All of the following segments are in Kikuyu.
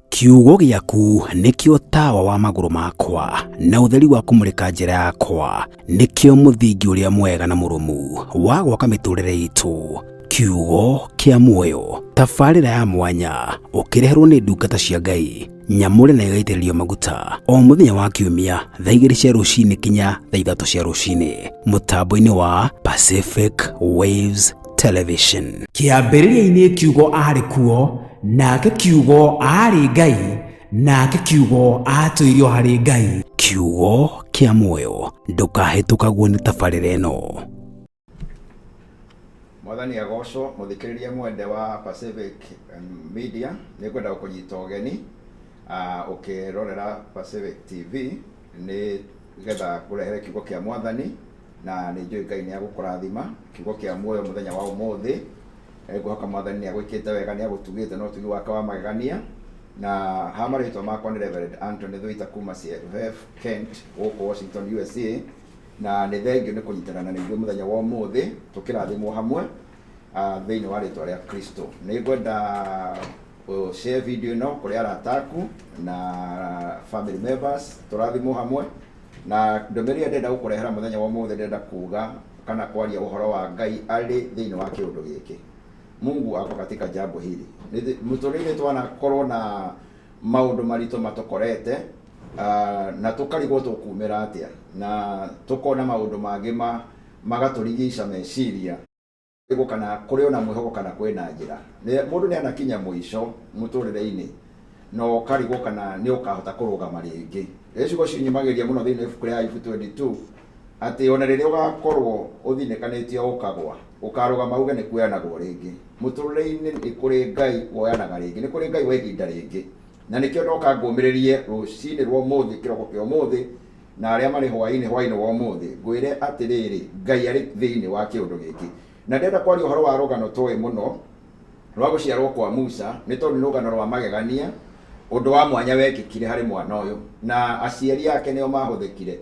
Kiugo gĩaku nĩkĩo tawa wa magũrũ makwa na ũtheri wa kũmũrĩka njĩra yakwa, nĩkĩo mũthingi ũrĩa mwega na mũrũmu wa gwaka mĩtũrĩre itũ. Kiugo kĩa muoyo, tabarĩra ya mwanya ũkĩreherwo nĩ ndungata cia Ngai nyamũre na ĩgaitĩrĩrio maguta o mũthenya wa kiumia thaa 2 cia rũcinĩ kinya thaa 3 cia rũcinĩ mũtambo-inĩ wa Pacific Waves Television. Kĩambĩrĩria-inĩ kiugo aarĩ kuo, nake kiugo aarĩ Ngai, nake kiugo aatũire o harĩ Ngai. Kiugo kĩa muoyo, ndũkahĩtũkagwo nĩ tabarĩra ĩno. Mwathani agocwo. Mũthikĩrĩria mwende wa Pacific Media, nĩ ngwenda gũkũnyita ũgeni ũkĩrorera Pacific TV nĩ getha ngũrehere kiugo kĩa Mwathani, na nĩ njũĩ Ngai nĩ agũkũrathima. Kiugo kĩa muoyo mũthenya wa ũmũthĩ, ngwĩhoka Mwathani nĩ agwĩkĩte wega, nĩ agũtugĩte na ũtugi wake wa magegania. Na ha marĩtwa makwa nĩ Reverend Anthony Thuita kuma CFF Kent gũkũ Washington, USA. Na nĩ thengio nĩ kũnyitana na ithuĩ mũthenya wa ũmũthĩ tũkĩrathimwo hamwe thĩinĩ wa rĩtwa rĩa Kristo. Nĩ ngwenda share video ĩno kũrĩ arata aku na family members, tũrathimwo hamwe. Na ndũmĩrĩri ĩrĩa ndĩrenda gũkũrehera mũthenya wa ũmũthĩ, ndĩrenda kuga kana kwaria ũhoro wa Ngai arĩ thĩinĩ wa kĩũndũ gĩkĩ. Mungu ako katika jambo hili. Mũtũrĩre twanakorwo na maũndũ maritũ matũkorete na tũkarigwo tũkumĩra atĩa, na tũkona maũndũ mangĩ magatũrigica meciria kana kũrĩ ona mwĩhoko kana kwĩna njĩra. Mũndũ nĩ anakinya mũico mũtũrĩre-inĩ na ũkarigwo kana nĩ ũkahota kũrũgama rĩngĩ. Rĩrĩa ciugo cinyumagĩria mũno thĩinĩ wa ibuku rĩa Ayubu 22, atĩ ona rĩrĩa ũgakorwo ũthinĩkanĩtio ũkagwa, ũkarũgama uge nĩ kuoyanagwo rĩngĩ. Mũtũrĩre-inĩ nĩ kũrĩ Ngai woyanaga rĩngĩ, nĩ kũrĩ Ngai wa ihinda rĩngĩ. Na nĩkĩo ndoka ngũmĩrĩrie rũcinĩ rwa ũmũthĩ, kĩroko kĩa ũmũthĩ, na arĩa marĩ hwaĩ-inĩ, hwaĩ-inĩ wa ũmũthĩ, ngwĩre atĩrĩrĩ, Ngai arĩ thĩinĩ wa kĩũndũ gĩkĩ. Na ndĩrenda kwaria ũhoro wa rũgano tũĩ mũno rwa gũciarwo kwa Musa, nĩ tondũ nĩ rũgano rwa magegania, ũndũ wa mwanya wekĩkire harĩ mwana ũyũ, na aciari ake nĩo mahũthĩkire.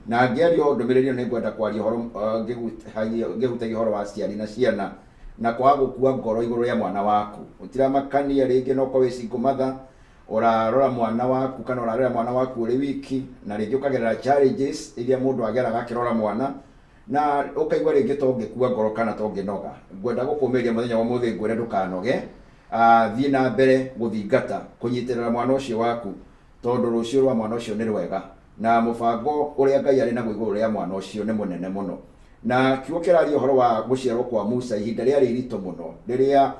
Na ngĩaria ndũmĩrĩri ĩno nĩ ngwenda kwaria ũhoro ngĩhutagia ũhoro wa aciari na ciana, na kwaga gũkua ngoro igũrũ rĩa mwana waku. Gũtiramakania rĩngĩ no ũkorwo wĩ single mother, ũrarora mwana waku kana ũrarera mwana waku ũrĩ wiki, na rĩngĩ ũkagerera challenges iria mũndũ ageraga akĩrora mwana, na ũkaigua rĩngĩ to ũngĩkua ngoro kana to ũngĩnoga. Ngwenda gũkũmĩrĩria mũthenya wa ũmũthĩ ngwĩre ndũkanoge, thiĩ na mbere gũthingata kũnyitĩrĩra mwana ũcio waku, tondũ rũciũ rwa mwana ũcio nĩ rwega, na mũbango ũrĩa Ngai arĩ naguo igũrũ rĩa mwana ũcio nĩ mũnene mũno. Na kiugo kĩraria ũhoro wa gũciarwo kwa Musa ihinda rĩarĩ iritũ mũno, rĩrĩa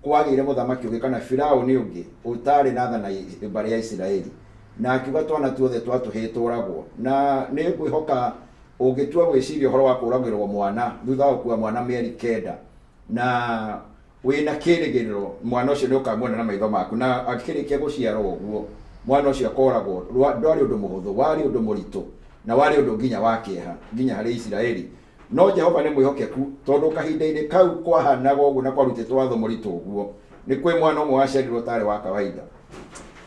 kwagĩire mũthamaki ũngĩ kana Firaũni ũngĩ ũtarĩ na tha na mbarĩ ya Isiraeli, na akiuga twana tuothe twa tũhĩĩ tũragwo. Na nĩ ngwĩhoka ũngĩtua gwĩciria ũhoro wa kũragĩrwo mwana thutha wa gũkua mwana mĩeri 9, na wĩna kĩrĩgĩrĩro mwana ũcio nĩ ũkamuona na maitho maku, na akĩrĩkia gũciarwo ũguo mwana ũcio akoragwo, ndwarĩ ũndũ mũhũthũ, warĩ ũndũ mũritũ, na warĩ ũndũ nginya wa kĩeha nginya harĩ Isiraeli. No Jehova nĩ mwĩhokeku, tondũ kahinda-inĩ kau kwahanaga ũguo na kwarutĩtwo watho mũritũ ũguo, nĩ kwĩ mwana ũmwe waciarirwo ũtarĩ wa kawaida,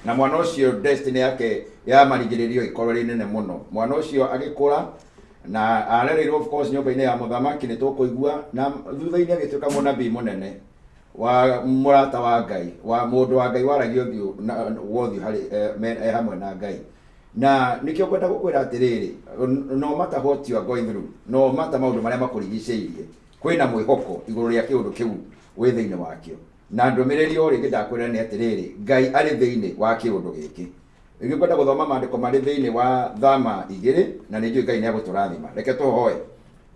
na mwana ũcio destiny yake ya marigĩrĩrio ĩkorwo ĩrĩ nene mũno. Mwana ũcio agĩkũra na arereirwo of course nyũmba-inĩ ya mũthamaki, nĩ tũkũigua, na thutha-inĩ agĩtuĩka mũnabii mũnene wa mũrata wa Ngai, wa mũndũ wa Ngai waragia ũthiũ na wa ũthiũ harĩ e hamwe na Ngai. Na nĩkĩo ngwenda gũkwĩra atĩrĩrĩ, no matter what you are going through, no matter maũndũ marĩa makũrigicĩirie, kwĩna mwĩhoko igũrũ rĩa kĩũndũ kĩu wĩ thĩinĩ wakĩo. Na ndũmĩrĩri o rĩngĩ ndakwĩra nĩ atĩrĩrĩ, Ngai arĩ thĩinĩ wa kĩũndũ gĩkĩ. Rĩngĩ ngwenda gũthoma maandĩko marĩ thĩinĩ wa Thama 2, na nĩ njũĩ Ngai nĩ agũtũrathima. Reke tũhoe.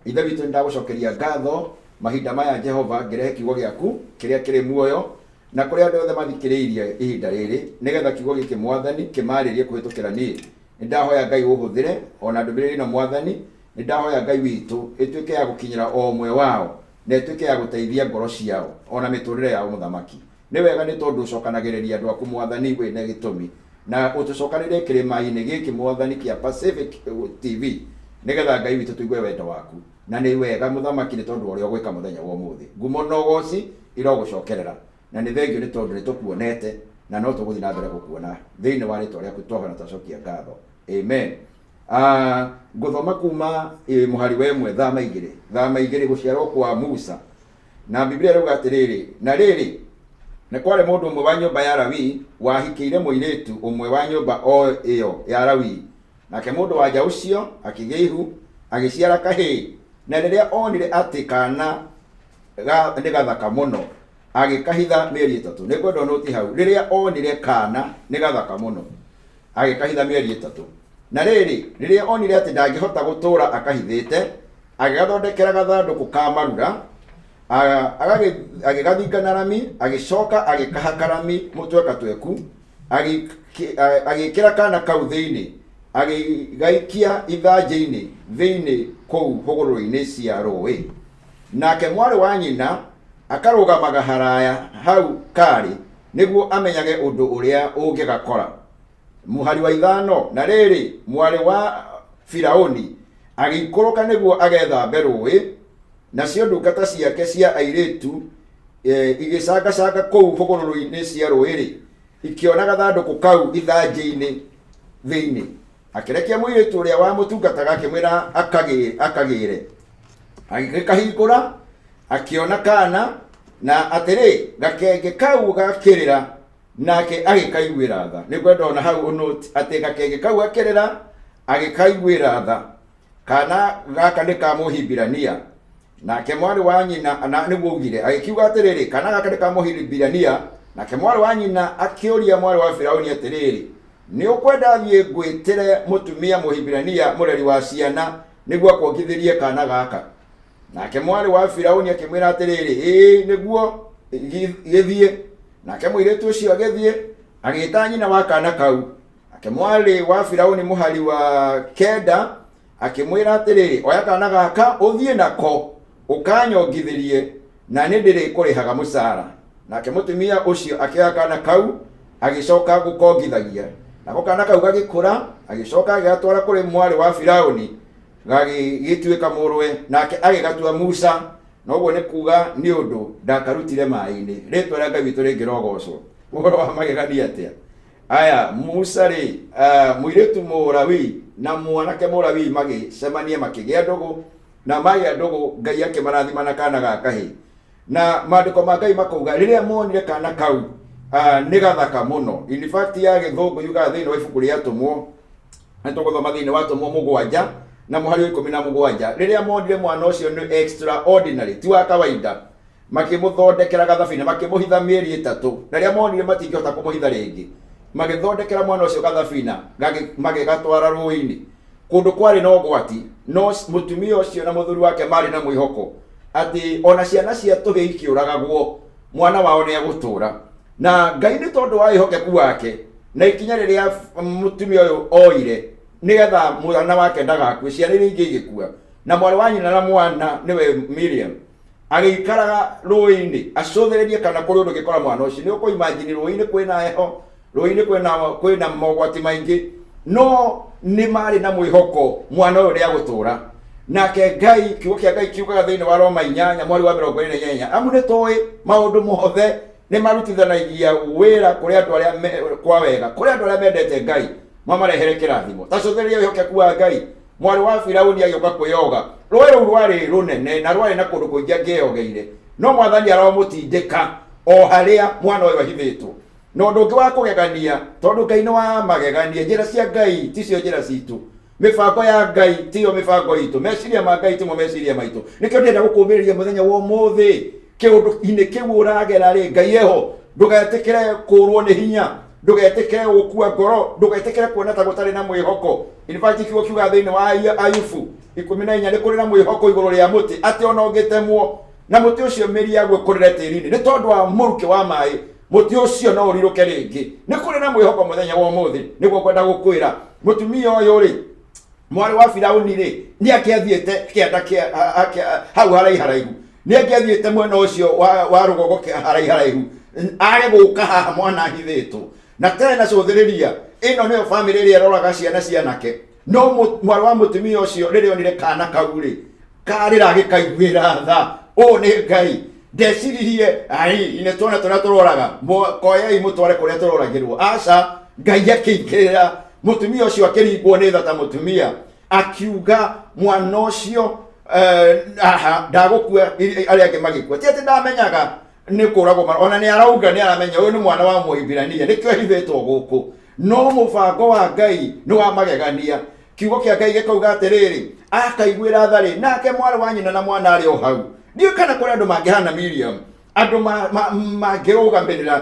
Ithe witũ, nĩ ndagũcokeria ngatho mahinda maya Jehova, ngĩrehe kiugo gĩaku kĩrĩa kĩrĩ muoyo na kũrĩ andũ othe mathikĩrĩirie ihinda rĩrĩ, nĩgetha kiugo gĩkĩ Mwathani kĩmarĩrie kũhĩtũkĩra niĩ. Nĩ ndahoya Ngai ũhũthĩre ona ndũmĩrĩri ĩno Mwathani, nĩ ndahoya Ngai witũ ĩtuĩke ya gũkinyĩra o ũmwe wao, na ĩtuĩke ya gũteithia ngoro ciao ona mĩtũrĩre yao Mũthamaki. Nĩ wega nĩ tondũ ũcokanagĩrĩria andũ aku Mwathani wĩna gĩtũmi, na ũtũcokanĩrĩrie kĩrĩma-inĩ gĩkĩ Mwathani kĩa Pacific TV, nĩgetha Ngai witũ tũigue wendo waku. Na nĩ wega Mũthamaki nĩ tondũ wa ũrĩa ũgwĩka mũthenya wa ũmũthĩ. Ngumo na ũgoci irogũcokerera. Na nĩ thengio nĩ tondũ nĩ tũkuonete na no tũgũthiĩ na mbere gũkuona. Thĩinĩ wa rĩtwa rĩaku twahoya na twacokia ngatho. Amen. Ngũthoma kuma mũhari wa 1 Thama 2. Thama 2, gũciarwo kwa Musa. Na Biblia ĩrauga atĩrĩrĩ, na rĩrĩ, Nĩ kwarĩ mũndũ ũmwe wa nyũmba ya Lawi wahikĩire mũirĩtu ũmwe wa nyũmba o ĩyo ya Lawi. Nake mũndũ-wa-nja ũcio akĩgĩa ihu, agĩciara kahĩĩ, na rĩrĩa onire atĩ kaana nĩ gathaka mũno, agĩkahitha mĩeri ĩtatũ. Nĩ ngwenda ũnũti hau, rĩrĩa onire kaana nĩ gathaka mũno, agĩkahitha mĩeri ĩtatũ. Na rĩrĩ, rĩrĩa onire atĩ ndangĩhota gũtũũra akahithĩte, agĩgathondekera gathandũkũ ka marura, agĩgathinga na rami, agĩcoka agĩkahaka rami mũtwekatweku, agĩĩkĩra kaana kau thĩinĩ, agĩgaikia ithanjĩ-inĩ thĩinĩ kũu hũgũrũrũ-inĩ cia rũũĩ. Nake mwarĩ wa nyina akarũgamaga haraya hau kaarĩ nĩguo amenyage ũndũ ũrĩa ũngĩgakora. Mũhari wa ithano, na rĩrĩ, mwarĩ wa Firauni agĩikũrũka nĩguo agethambe rũũĩ, nacio ndungata ciake cia airĩtu igĩcangacanga kũu hũgũrũrũ-inĩ cia rũũĩ-rĩ, ikĩona gathandũkũ kau ithanjĩ-inĩ thĩinĩ. Akĩrekia mũirĩtu ũrĩa wamũtungataga akĩmwĩra akagĩre. Agĩkahingũra, akĩona kaana, na atĩrĩ, gakenge kau gakĩrĩra, nake agĩkaiguĩra tha. Nĩ ngwenda ona hau ũnũti atĩ gakenge kau gakĩrĩra, agĩkaiguĩra tha. Kana gaka nĩ ka Mũhibirania. Nake mwarĩ wa nyina, na nĩguo augire, agĩkiuga atĩrĩrĩ, kana gaka nĩ ka Mũhibirania. Nake mwarĩ wa nyina akĩũria mwarĩ wa Firauni atĩrĩrĩ, nĩ ũkwenda thiĩ ngwĩtĩre mũtumia Mũhibirania mũreri wa ciana nĩguo akuongithĩrie kaana gaka? Nake mwarĩ wa Firauni akĩmwĩra atĩrĩrĩ, ĩĩ nĩguo, gĩthiĩ. Nake mũirĩtu ũcio agĩthiĩ, agĩĩta nyina wa kaana kau. Nake mwarĩ wa Firauni mũhari wa kenda akĩmwĩra atĩrĩrĩ, oya kaana gaka ũthiĩ nako ũkanyongithĩrie, na nĩ ndĩrĩkũrĩhaga mũcara. Nake mũtumia ũcio akĩoya kaana kau agĩcoka gũkongithagia. Nako kaana kau gagĩkũra, agĩcoka agĩgatwara kũrĩ mwarĩ wa Firauni, gagĩgĩtuĩka mũrũwe, nake agĩgatua Musa, na ũguo nĩ kuga nĩ ũndũ ndakarutire maĩ-inĩ. Rĩtwa rĩa Ngai witũ rĩngĩrogocwo. Ũhoro wa magegania atĩa? Aya, Musa rĩ, mũirĩtu Mũlawi na mwanake Mũlawi magĩcemania makĩgĩa ndũgũ, na magĩa ndũgũ Ngai akĩmarathima na kana ga kahĩĩ. Na maandĩko ma Ngai makauga rĩrĩa monire kana kau nĩ gathaka mũno. In fact ya gĩthũngũ yugaga thĩinĩ wa ibuku rĩa Atũmwo, nĩ tũgũthoma thĩinĩ wa Atũmwo 7 na mũhari wa 17, rĩrĩa monire mwana ũcio nĩ extraordinary, ti wa kawaida, makĩmũthondekera gathabina, makĩmũhitha mĩeri 3, na rĩrĩa monire matingĩhota kũmũhitha rĩngĩ, magĩthondekera mwana ũcio gathabina, magĩgatwara rũũĩ-inĩ kũndũ kwarĩ na ũgwati. No mũtumia ũcio na mũthuri wake marĩ na mwĩhoko atĩ ona ciana cia tũhĩĩ ikĩũragagwo, mwana wao nĩ egũtũũra. Na Ngai nĩ tondũ wa wĩhokeku wake na ikinya rĩrĩa mũtumia ũyũ oire nĩgetha mwana wake ndagakue, ciana iria ingĩ igĩkua, na mwarĩ wa nyina na mwana nĩwe Miriam agĩikaraga rũũĩ-inĩ acũthĩrĩrie kana kũrĩ ũndũ ũngĩkora mwana ũcio. Nĩ ũkũimagine rũũĩ-inĩ kwĩna heho, rũũĩ-inĩ kwĩna mogwati maingĩ, no nĩ marĩ na mwĩhoko mwana ũyũ nĩ agũtũũra. Nake Ngai, kiugo kĩa Ngai kiugaga thĩinĩ wa Roma 8 mweri wa 28, amu nĩ tũĩ maũndũ mothe nĩ marutithanagia wĩra kũrĩ andũ arĩa kwa wega, kũrĩ andũ arĩa mendete Ngai, mamarehere kĩrathimo. Ta cũthĩrĩria wĩhokeku wa Ngai. Mwarĩ wa Firauni agĩũka kwĩyoga. Rũũĩ rũu rwarĩ rũnene na rwarĩ na kũndũ kũingĩ angĩeyogeire, no Mwathani aromũtindĩka o harĩa mwana ũyũ ahithĩtwo. Na ũndũ ũngĩ wa kũgegania, tondũ Ngai nĩ wa magegania, njĩra cia Ngai ticio njĩra citũ, mĩbango ya Ngai tiyo mĩbango itũ, meciria ma Ngai timo meciria maitũ. Nĩkĩo ndĩrenda gũkũmĩrĩria mũthenya wa ũmũthĩ, kĩũndũ-inĩ kĩu ũragera rĩ, Ngai eho. Ndũgetĩkĩre kũũrwo nĩ hinya, ndũgetĩkĩre gũkua ngoro, ndũgetĩkĩre kuona ta gũtarĩ na mwĩhoko. In fact kiugo kiugaga thĩinĩ wa Ayubu 14, nĩ kũrĩ na mwĩhoko igũrũ rĩa mũtĩ, atĩ ona ũngĩtemwo na mũtĩ ũcio mĩri yaguo ĩkũrĩre tĩri-inĩ, nĩ tondũ wa mũrukĩ wa maĩ, mũtĩ ũcio no ũrirũke rĩngĩ. Nĩ kũrĩ na mwĩhoko mũthenya wa ũmũthĩ. Nĩguo ngwenda gũkwĩra, mũtumia ũyũ rĩ, mwarĩ wa Firauni rĩ, nĩ angĩathiĩte kĩanda kĩa hau haraiharaihu, nĩ angĩathiĩte mwena ũcio wa rũgongo haraiharaihu, age gũka haha mwana ahithĩtwo. Na tena cũthĩrĩria, ĩno nĩyo bamĩrĩ ĩrĩa ĩroraga ciana cianake. No mwarĩ wa mũtumia ũcio rĩrĩa onire kana kau rĩ, karĩra agĩkaiguĩra tha. Ũũ nĩ Ngai. Ndeciririe, ai, nĩ tuona tũrĩa tũroraga, koyai mũtware kũrĩa tũroragĩrwo. Aca, Ngai akĩingĩrĩra, mũtumia ũcio akĩringwo nĩ tha ta mũtumia, akiuga mwana ũcio, aha, ndagũkua, arĩa angĩ magĩkua. Ti atĩ ndamenyaga Nĩ kũragwo ona nĩ arauga nĩ aramenya ũyũ nĩ mwana wa Mũhibirania, nĩkĩo ahithĩtwo gũkũ. No mũbango wa Ngai nĩ wa magegania. Kiugo kĩa Ngai gĩkauga atĩrĩrĩ, akaiguĩra tha rĩ, nake mwarĩ wa nyina na mwana arĩ o hau. Ndiũĩ kana kũrĩ andũ mangĩhana Miriam, andũ mangĩrũgamĩrĩra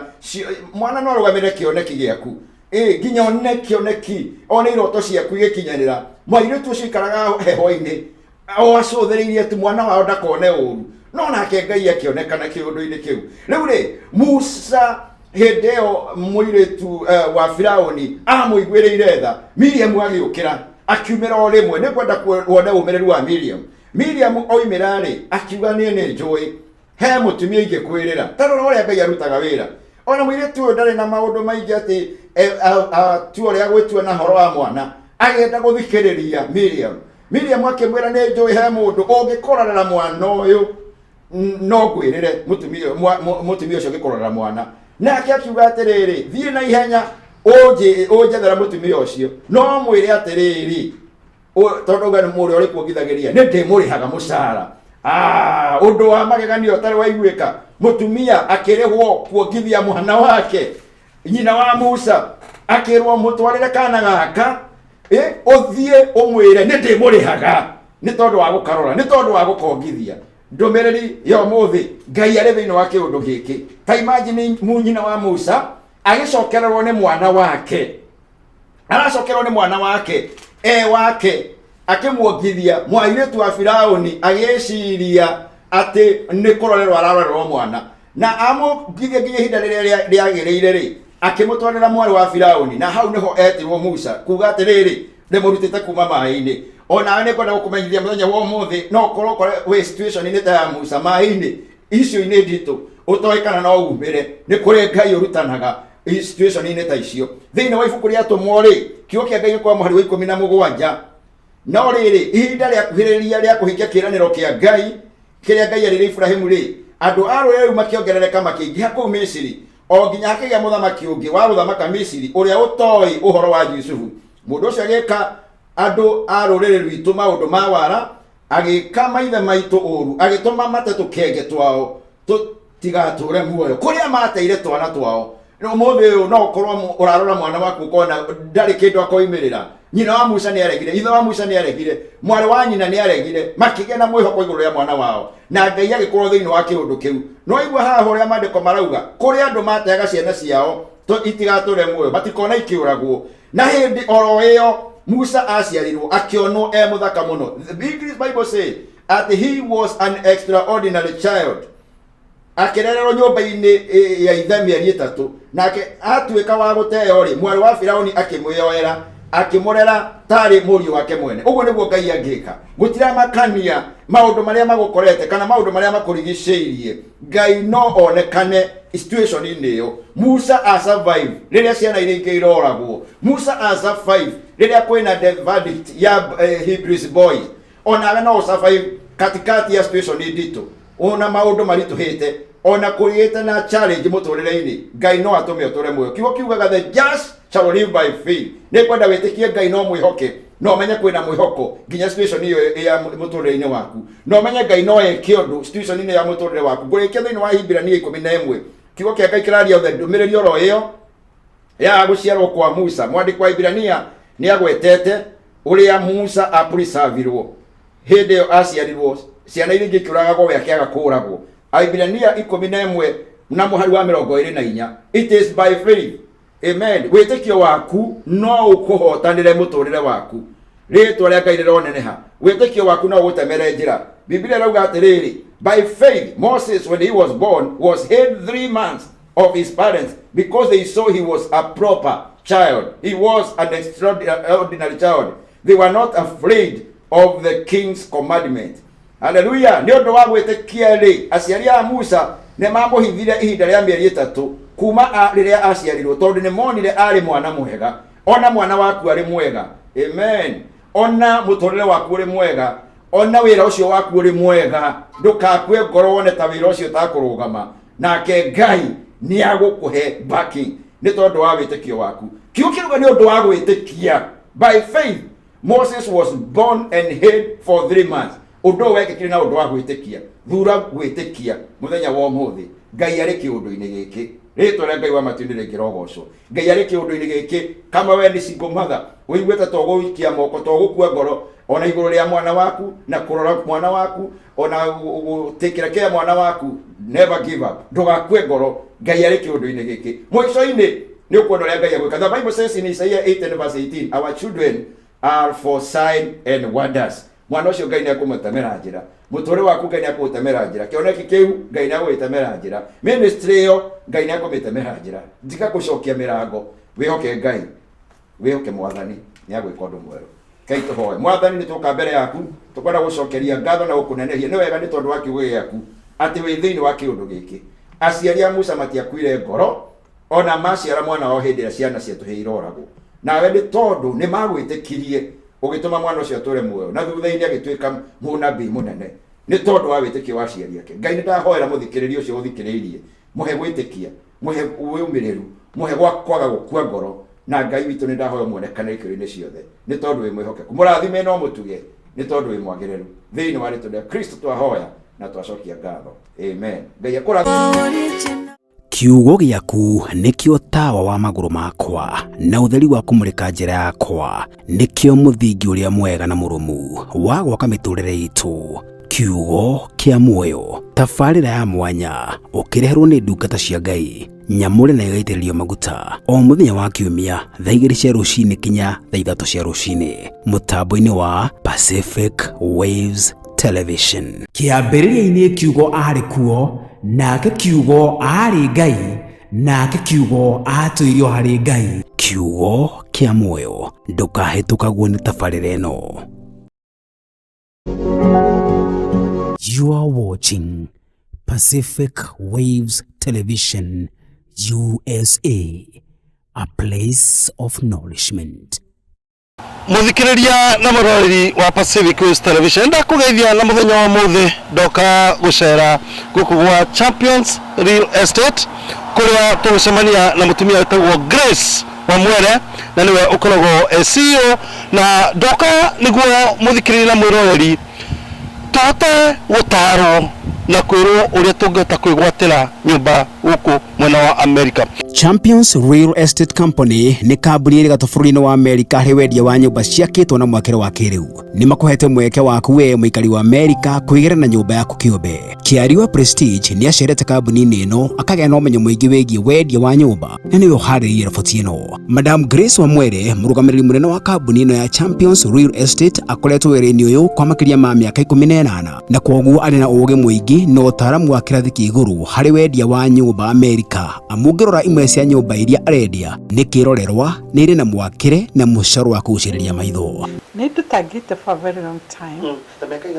mwana no arũgamĩrĩre kĩoneki gĩaku. Ĩ nginya one kĩoneki, one iroto ciaku igĩkinyanĩra. Mwairĩtu ũcio aikaraga heho-inĩ o acũthĩrĩirie atĩ mwana wao ndakone ũru, no nake Ngai akĩonekana kĩũndũ-inĩ kĩu. Rĩu rĩ, Musa hĩndĩ ĩyo mũirĩtu wa Firaũni amũiguĩrĩire tha, Miriam agĩũkĩra akiumĩra o rĩmwe. Nĩ ngwenda wone ũmĩrĩru wa Miriam. Miriam oimĩra rĩ, akiuga niĩ nĩ njũĩ he mũtumia ingĩkwĩrĩra. Ta rora ũrĩa Ngai arutaga wĩra. Ona mũirĩtu ũyũ ndarĩ na maũndũ maingĩ atĩ atua ũrĩa gwĩtua na horo wa mwana, agĩenda gũthikĩrĩria Miriam. Miriam akĩmwĩra nĩ njũĩ he mũndũ ũngĩkũrorera mwana ũyũ, no ngwĩrĩre mũtumia ũcio ũngĩkũrorera mwana. Nake akiuga atĩrĩrĩ, thiĩ na ihenya ũnjethera mũtumia ũcio, no mwĩre atĩrĩrĩ, tondũ auga nĩ mũrĩa ũrĩkuongithagĩria nĩ ndĩmũrĩhaga mũcara. Ũndũ wa magegania ũtarĩ waiguĩka, mũtumia akĩrĩhwo kuongithia mwana wake. Nyina wa Musa akĩrwo mũtwarĩre kana gaka, ũthiĩ ũmwĩre nĩ ndĩmũrĩhaga nĩ tondũ wa gũkarora, nĩ tondũ wa gũkongithia. Ndũmĩrĩri ya ũmũthĩ, Ngai arĩ thĩinĩ wa kĩũndũ gĩkĩ. Ta imagine nyina wa Musa agĩcokererwo nĩ mwana wake, aracokerwo nĩ mwana wake e wake, akĩmuongithia mwairĩtu wa Firaũni, agĩciria atĩ nĩ kũrorerwo ararorerwo mwana, na amũngithia nginya ihinda rĩrĩa rĩagĩrĩire rĩ, akĩmũtwarĩra mwarĩ wa Firaũni, na hau nĩho etirwo Musa, kuga atĩrĩrĩ, ndĩmũrutĩte kuma maĩ-inĩ. Onawe nĩ ngwenda gũkũmenyithia mũthenya wa ũmũthĩ, no ũkorwo ũkore wĩ situation-inĩ ta ya Musa, maĩ-inĩ, icio-inĩ nditũ, ũtoĩ kana no umĩre. Nĩ kũrĩ Ngai ũrutanaga situation-inĩ ta icio. Thĩinĩ wa ibuku rĩa Atũmwo rĩ, kiugo kĩa Ngai gĩkoragwo mũhari wa 17. No rĩrĩ, ihinda rĩakuhĩrĩria rĩa kũhingia kĩĩranĩro kĩa Ngai kĩrĩa Ngai erĩire Iburahĩmu rĩ, andũ a rũrĩrĩ rũu makĩongerereka makĩingĩha kũu Misiri, o nginya hakĩgĩa mũthamaki ũngĩ wa gũthamaka Misiri ũrĩa ũtooĩ ũhoro wa Jusufu. Mũndũ ũcio agĩĩka andũ a rũrĩrĩ rwitũ maũndũ ma wara, agĩĩka maithe maitũ ũũru, agĩtũma mate tũkenge twao tũtigatũũre muoyo kũrĩa mateire twana twao. Ũmũthĩ ũyũ no ũkorwo ũrarora mwana waku ũkona ndarĩ kĩndũ akoimĩrĩra. Nyina wa Musa nĩ aregire, ithe wa Musa nĩ aregire, mwarĩ wa nyina nĩ aregire, makĩgĩa na mwĩhoko igũrũ rĩa mwana wao, na Ngai agĩkorwo thĩinĩ wa kĩũndũ kĩu. No igua haha ũrĩa maandĩko marauga, kũrĩ andũ mateaga ciana ciao itigatũre muoyo, matikona ikĩũragwo. Na hĩndĩ oro ĩyo Musa aciarirwo, akĩonwo e mũthaka mũno. The English Bible say that he was an extraordinary child. Akĩrererwo nyũmba-inĩ ya ithe mĩeri 3, nake atuĩka wa gũteo rĩ, mwarĩ wa Firauni akĩmwĩyoera, akĩmũrera tarĩ mũriũ wake mwene. Ũguo nĩguo Ngai angĩka. Gũtiramakania maũndũ marĩa magũkorete kana maũndũ marĩa makũrigicĩirie, Ngai no onekane situation-inĩ ĩyo. Musa a survive rĩrĩa ciana iria ingĩ iroragwo. Musa a survive rĩrĩa kwĩna death verdict ya Hebrews boys. Onawe no ũsurvive katikati ya situation nditũ, ona maũndũ maritũhĩte, ona kũgĩte na challenge mũtũrĩre-inĩ, Ngai no atũme ũtũre muoyo. Kiugo kiugaga the just shall live by faith. Nĩ ngwenda wĩtĩkie Ngai no mwĩhoke, no ũmenye kwĩna mwĩhoko nginya situation ĩyo ya mũtũrĩre-inĩ waku. No ũmenye Ngai no eke ũndũ situation-inĩ ya mũtũrĩre waku. Ngũrĩkia thĩinĩ wa Ahibirania 11. Kiugo kĩa Ngai kĩraria othe ndũmĩrĩri oro ĩyo ya gũciarwo kwa Musa. Mwandĩki wa Ahibirania nĩ agwetete ũrĩa Musa apuricavirwo hĩndĩ ĩyo aciarirwo, ciana iria ingĩ ikĩũragagwo we akĩaga kũũragwo. Ahibirania 11 na mũhari wa 24. It is by faith. Amen. Wĩtĩkio waku no ũkũhotanĩre mũtũrĩre waku. Rĩtwa rĩa Ngai rĩroneneha. Wĩtĩkio waku no ũgũtemere njĩra. Biblia ĩrauga atĩrĩrĩ, by faith Moses when he was born was hid 3 months of his parents because they saw he was a proper child. He was an extraordinary child. They were not afraid of the king's commandment. Hallelujah. Nĩ ũndũ wa gwĩtĩkia rĩ, aciari a Musa nĩ mamũhithire ihinda rĩa mĩeri 3 kuma rĩrĩa aciarirwo, tondũ nĩ monire arĩ mwana mwega. Ona mwana waku arĩ mwega. Amen. Ona mũtũrĩre waku ũrĩ mwega, ona wĩra ũcio waku ũrĩ mwega, ndũgakue ngoro wone ta wĩra ũcio ũtakũrũgama. Nake Ngai nĩ agũkũhe backing nĩ tondũ wa wĩtĩkio waku. Kiugo kĩruga nĩ ũndũ wa gwĩtĩkia. By faith Moses was born and hid for 3 months. Ũndũ ũyũ wekĩkire na ũndũ wa gwĩtĩkia. Thura gwĩtĩkia mũthenya wa ũmũthĩ. Ngai arĩ kĩũndũ-inĩ gĩkĩ. Rĩtwa rĩa Ngai wa matu-inĩ rĩngĩrogocwo. Ngai arĩ kĩũndũ-inĩ gĩkĩ. Kama we nĩ single mother, ũiguĩte to gũikia moko, to gũkua ngoro, ona igũrũ rĩa mwana waku, na kũrora mwana waku, ona gũtĩkĩra kĩa mwana waku, never give up. Ndũgakue ngoro. Ngai arĩ kĩũndũ-inĩ gĩkĩ. Mũico-inĩ nĩ ũkuona ũrĩa Ngai egwĩka. The Bible says in Isaiah 8 and verse 18, our children are for sign and wonders. Mwana ũcio Ngai nĩ ekũmũtemera njĩra. Mũtũrĩre waku Ngai nĩ ekũũtemera njĩra. Kĩoneki kĩu Ngai nĩ egũgĩtemera njĩra. Ministry ĩyo Ngai nĩ ekũmĩtemera njĩra. Tiga gũcokia mĩrango, wĩhoke Ngai, wĩhoke Mwathani, nĩ agwĩka ũndũ mwerũ. Ngai tũhoe. Mwathani nĩ tũka mbere yaku, tũkwenda gũcokeria ngatho na gũkũnenehia. Nĩ wega nĩ tondũ wa kiugo gĩaku atĩ wĩ thĩinĩ wa kĩũndũ gĩkĩ. Aciari a Musa matiakuire ngoro ona maciara mwana wao hĩndĩ ĩrĩa ciana cia tũhĩĩ iroragwo. Nawe nĩ tondũ nĩ magwĩtĩkirie ũgĩtũma mwana ũcio atũre muoyo na thutha-inĩ agĩtuĩka mũnabii mũnene nĩ tondũ wa wĩtĩkio wa aciari ake. Ngai nĩ ndahoera mũthikĩrĩria ũcio ũthikĩrĩirie, mũhe gwĩtĩkia, mũhe ũmĩrĩru, mũhe gwa kwaga gũkua ngoro, na Ngai witũ nĩ ndahoya ũmuonekane ikĩro-inĩ ciothe nĩ tondũ wĩ mwĩhokeku. Mũrathime na ũmũtuge nĩ tondũ wĩ mwagĩrĩru. Thĩinĩ wa rĩtwa rĩa Kristo twahoya na twacokia ngatho. Amen. Ngai akũrathime. Kiugo gĩaku nĩkĩo tawa wa magũrũ makwa na ũtheri wa kũmũrĩka njĩra yakwa, nĩkĩo mũthingi ũrĩa mwega na mũrũmu wa gwaka mĩtũrĩre itũ. Kiugo kĩa muoyo, tabarĩra ya mwanya ũkĩreherwo nĩ ndungata cia Ngai nyamũre na ĩgaitĩrĩrio maguta o mũthenya wa kiumia thaa 2 cia rũcinĩ kinya thaa 3 cia rũcinĩ mũtambo-inĩ wa Pacific Waves Television. Kĩambĩrĩria-inĩ kiugo aarĩ kuo, nake kiugo aarĩ Ngai, nake kiugo aatũire o harĩ Ngai. Kiugo kĩa muoyo, ndũkahĩtũkagwo nĩ tabarĩra ĩno. You are watching Pacific Waves Television USA, a place of nourishment. Muthikiriria na muroreri wa Pacific Waves Television, ndakugeithia na muthenya wa muthi ndoka gucera guku gwa Champions Real Estate kuria tugucemania na mutumia witagwo Grace Wamwere na niwe ukoragwo e CEO, na ndoka niguo muthikiriria na mwiroreri tũhote gũtarwo na kwĩrwo ũrĩa tũngĩhota kwĩgwatĩra nyũmba gũkũ mwena wa America. Champions Real Estate Company nĩ kambuni ĩrĩ gatũ bũrũri-inĩ wa Amerika harĩ wendia wa nyũmba ciakĩtwo na mwakĩre wa kĩrĩu. Nĩ makũhete mweke waku we mũikari wa Amerika kwĩgĩra na nyũmba yaku kĩũmbe. Kĩariwa Prestige nĩ acerete kambuni-inĩ ĩno akagĩa na ũmenyo mũingĩ wĩgiĩ wendia wa nyũmba na nĩwe ũharĩrĩirie riboti ĩno. Madam Grace Wamwere, mũrũgamĩrĩri mũnene wa kambuni ĩno ya Champions Real Estate, akoretwo wĩra-inĩ ũyũ kwa makĩria ma mĩaka 18 na kwoguo arĩ na ũũgĩ mũingĩ na ũtaaramu wa kĩrathi kĩa igũrũ harĩ wendia wa nyũmba Amerika. Amu ũngĩrora imwe cia nyũmba iria arendia nĩ kĩrorerwa, nĩ irĩ na mwakĩre na mũcoro wa kũgucĩrĩria maitho. Nĩ ndutangĩte for a very long time.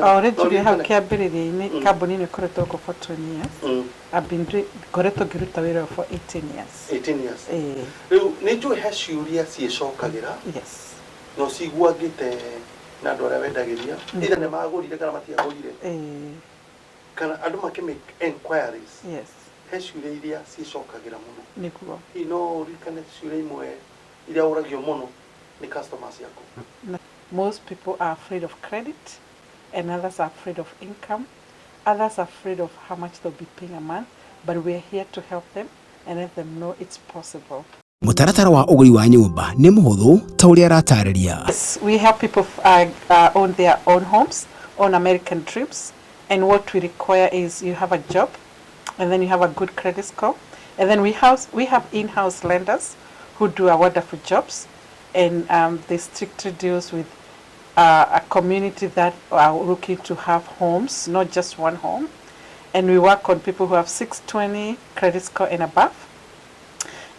O ũrĩa njugire hau kĩambĩrĩria-inĩ, kambuni ĩno ĩkoretwo gũkũ for 20 years. I've been doing, ngoretwo ngĩruta wĩra ũyũ for 18 years. 18 years. Ĩĩ. Rĩu nĩ njũĩ he ciũria ciĩcokagĩra. Yes. Na ũciguangĩte na andũ arĩa wendagĩria, either nĩ magũrire kana matiagũrire. Ĩĩ. Kana andũ makĩ make enquiries. Yes. He ciũria iria ciĩcokagĩra mũno. Nĩguo. Hihi no ũririkane ciũria imwe iria ũragio mũno nĩ customers ciaku? Most people are afraid of credit and others are afraid of income. Others are afraid of how much they'll be paying a month, but we're here to help them and let them know it's possible. Mũtaratara wa ũgũri wa nyũmba nĩ mũhũthũ ta ũrĩa aratarĩria. Yes, we help people own their own homes, own American dreams, and what we require is you have a job, and then you have a good credit score, and then we have in-house lenders who do a wonderful jobs, and they strictly deals with a community that are looking to have homes, not just one home. And we work on people who have 620 credit score and above.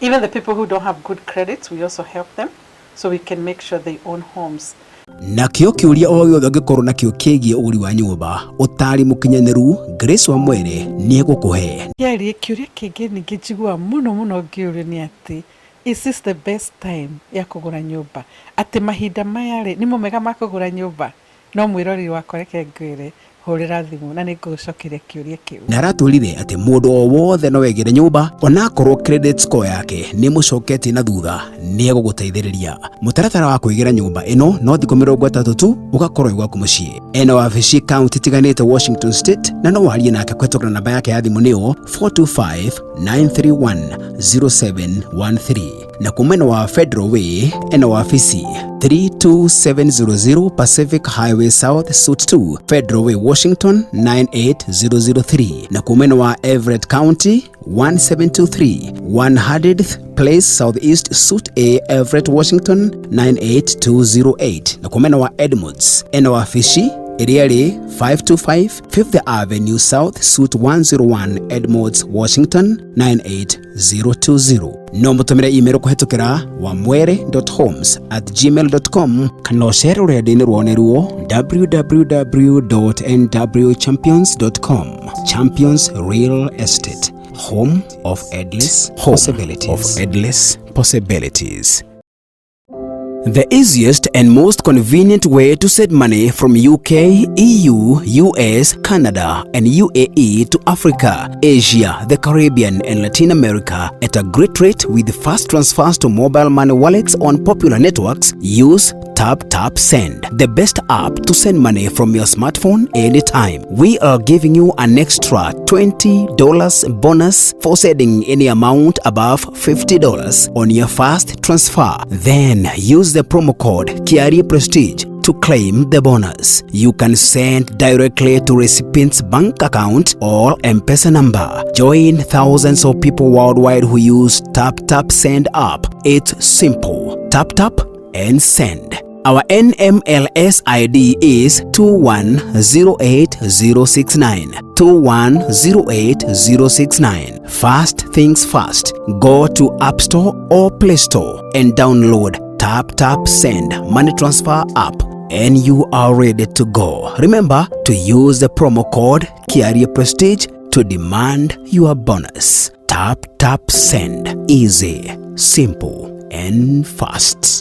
Even the people who don't have good credits, we also help them so we can make sure they own homes. Nakĩo kĩũria o gĩothe ũngĩkorwo nakĩo kĩgiĩ ũgũri wa nyũmba, ũtaari mũkinyanĩru Grace Wamwere nĩ egũkũhe. Kĩarie kĩũria kĩngĩ ningĩ njiguaga mũno mũno ngĩũrio nĩ atĩ, is this the best time ya kũgũra nyũmba? Atĩ mahinda maya rĩ, nĩmo mega ma kũgũra nyũmba? No mwĩroreri wakwa reke ngwĩre, Hũrĩra thimũ na nĩ ngũgũcokeria kĩũria kĩu. Na aratwĩrire atĩ mũndũ o wothe no egĩre nyũmba onakorwo credit score yake nĩ mũcoketie na thutha, nĩ egũgũteithĩrĩria. Mũtaratara wa kwĩgĩra nyũmba ĩno no thikũ 30 tu, ũgakorwo wĩ gwaku mũciĩ. Ena wabici kaunti itiganĩte Washington State, na no warie nake kũhetũkĩra namba yake ya thimũ, nĩyo 425 931 0713. Na kwa mwena wa Federal Way ena wabici 32700 Pacific Highway South, Suite 2, Federal Way, Washington 98003. Na kwa mwena wa Everett County, 1723 100th Place Southeast, Suite A, Everett, Washington 98208. Na kwa mwena wa Edmonds ena wabici ĩrĩa ĩrĩ 525 Fifth Avenue South, Suite 101, Edmonds, Washington 98020. No mũtũmĩre email kũhetũkĩra wamwere.homes@gmail.com, kana ũcere rũrenda-inĩ rwao nĩruo www.nwchampions.com. Champions Real Estate, home of endless possibilities. Of endless possibilities. The easiest and most convenient way to send money from UK, EU, US, Canada, and UAE to Africa, Asia, the Caribbean, and Latin America at a great rate with fast transfers to mobile money wallets on popular networks. Use Tap Tap Send, the best app to send money from your smartphone anytime. We are giving you an extra $20 bonus for sending any amount above $50 on your first transfer. Then use the promo code Kiari Prestige to claim the bonus. You can send directly to recipient's bank account or M-Pesa number. Join thousands of people worldwide who use Tap Tap Send app. It's simple. Tap tap and send. Our NMLS ID is 2108069. 2108069. First things first, go to App Store or Play Store and download Tap Tap Send Money Transfer app and you are ready to go. Remember to use the promo code Kiarie Prestige to demand your bonus. Tap Tap Send. Easy, simple, and fast.